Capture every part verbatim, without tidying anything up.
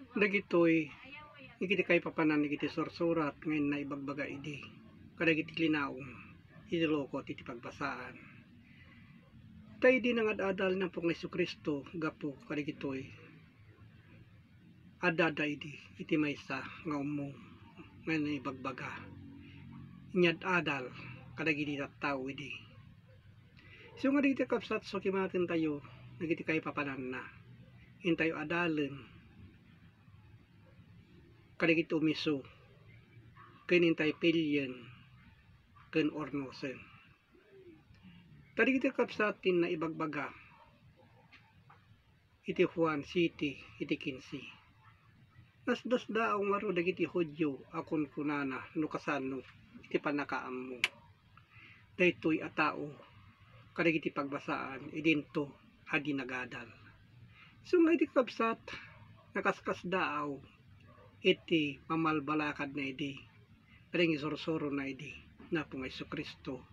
Dagitoy, dagiti kaipapanan dagiti sursurat nga inna ibagbaga idi kadagiti linaon iti lukot iti pagbasaan. Ta idi nangad-adal ni Apo nga Jesu-Cristo gapu kadagitoy, addada idi iti maysa nga ummong nga inna ibagbaga. Inyad-adal kadagiti tattao idi. Isu nga dagiti kabsat, so kimatentayo dagiti kaipapananna. Intayo adalen kadagiti umisu ken intay pilien ken urnosen. Ta dagiti kabsat ti inna ibagbaga iti Juan siete iti kinse. Nasdasdaaw ngarud dagiti Judio a kunkunana no kasano iti pannakaammo daytoy a tao kadagiti pagbasaan idinto a di nagadal. Isu nga iti kabsat, nakaskasdaaw iti mamalbalakadna idi, ken isursurona idi ni Apo nga Jesu-Cristo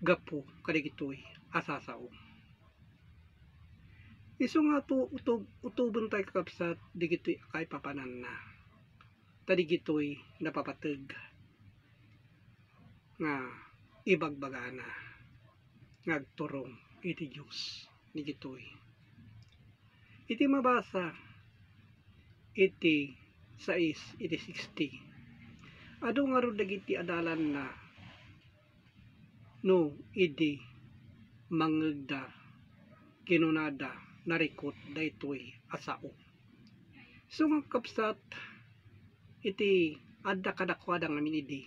gapu kadagitoy a sasao. Isu nga tu-, utub-, utobentayo, kakabsat, dagitoy a kaipapananna. Ta dagitoy napapateg nga ibagbagana nga agturong iti Dios dagitoy. Iti mabasa iti sais iti sixty, adu ngarud dagiti adalanna no idi mangngegda, kinunada, narikut daytoy a sao. Isu nga, kabsat, iti adda kadakuada ngamin idi,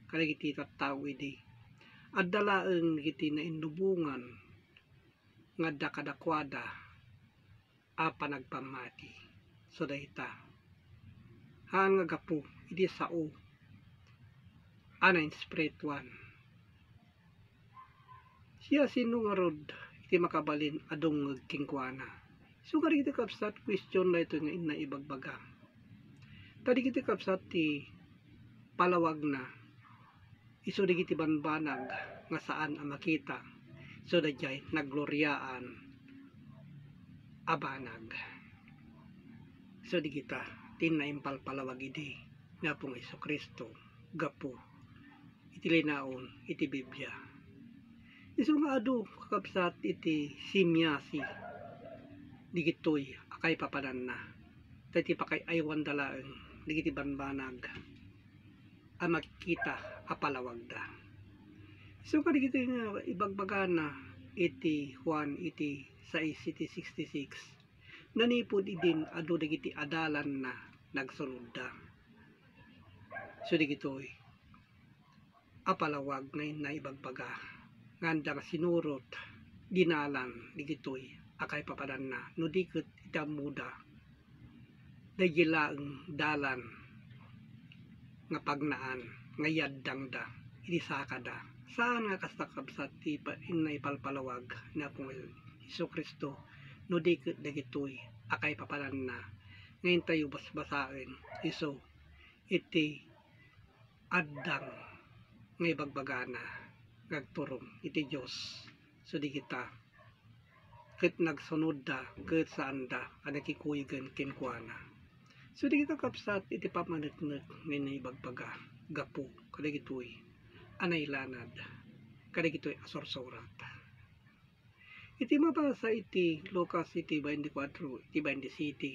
kadagiti tattao idi, adda laeng iti nainnubongan nga adda kadakuada a panagpammati. So, dayta, haan nga gapu idi sao a nainspirituan. Siasino ngarud iti makabalin a dungngeg kenkuana? Isu nga dagiti kabsat, question daytoy nga inna ibagbaga. Ta dagiti kabsat ti palawagna, isu dagiti banbanag nga saan a makita, isu daydiay naggloriaan a banag. Isu dagita ti inna impalpalawag idi ni Apo nga Jesu-Cristo gapu iti linaon iti Biblia. Isu nga adu, kakabsat, iti simiasi dagitoy a kaipapananna, ta iti pakaay-aywanda laeng dagiti banbanag a makikita a palawagda. Isu kadagitoy nga ibagbagana iti Juan iti sais iti sixty-six, nanipud idin adu dagiti adalanna nagsunodda. So, dagitoy a palawag nga inna ibagbaga nga anda nga sinurot, dinalan dagitoy a kaipapananna, no di ket iti ammoda, daydi laeng dalan nga pagnaan nga iyaddangda iti sakada. Saan nga kasta, kabsat, ti pa-, inna ipalpalawag ni Apo nga Jesu-Cristo, no di ket dagitoy a kaipapananna nga intayo basbasaen isu iti addang nga ibagbagana nga agturong iti Dios. So, dagita ket nagsunodda ket saanda a nakikuyogen kenkuana. So, dagita, kabsat, iti pammaneknek nga inna ibagbaga gapu kadagitoy a nailanad kadagitoy a sursurat. Iti mabasa iti Lucas iti bainti kuatro, iti bainti siete,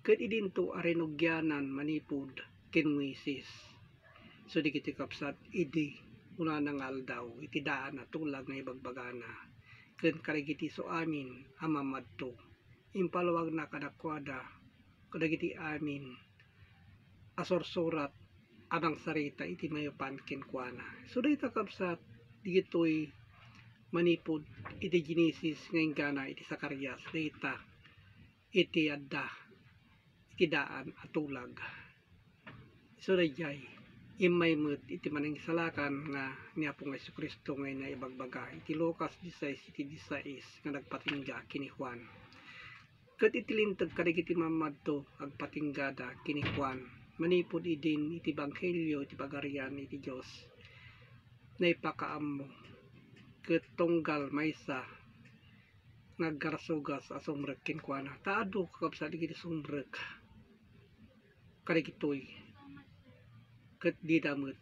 ket idinto a rinugianan manipud ken Moises. So, dagiti kabsat, idi unana nga aldaw, iti daan a tulag nga ibagbagana, ken kadagiti isuamin a mamadto, impalawagna kadakuada kadagiti amin a sursurat a mangsarita iti maipapan kenkuana. So, dayta, kabsat, dagitoy manipud iti Genesis nga inggana iti Zacarias, dayta iti adda iti daan a tulag. So, daydiay, immay met iti Manangisalakan nga ni Apo nga Jesu-Cristo nga inna ibagbaga iti Lucas disisais iti disisais nga nagpatingga ken ni Juan. Ket iti linteg kadagiti mamadto agpatinggada ken ni Juan, manipud idin iti ebanghelio iti Pagarian iti Dios, naipakaammo ket tunggal maysa nga agkarasugas a sumrek kenkuana. Ta adu, kakabsat, dagiti sumrek kadagitoy ket dida met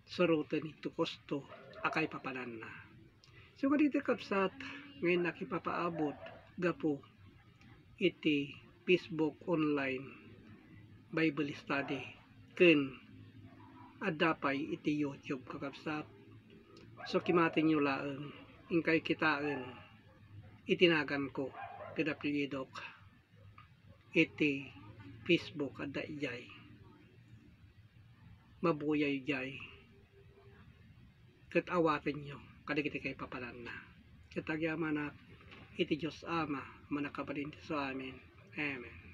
suroten iti kosto a kaipapananna. So, kadagiti, kakabsat, nga innak ipapaabut gapu iti Facebook online Bible study ken adda pay iti YouTube, kakabsat. So, kimatenyo laeng, inkay kitaen iti naganko ken apelyidok iti Facebook, adda idiay. Mabuyayo idiay. Ket awatenyo kadagiti kaipapananna. Ket agyamanak iti Dios Ama a Mannakabalin iti isu amin. Amen.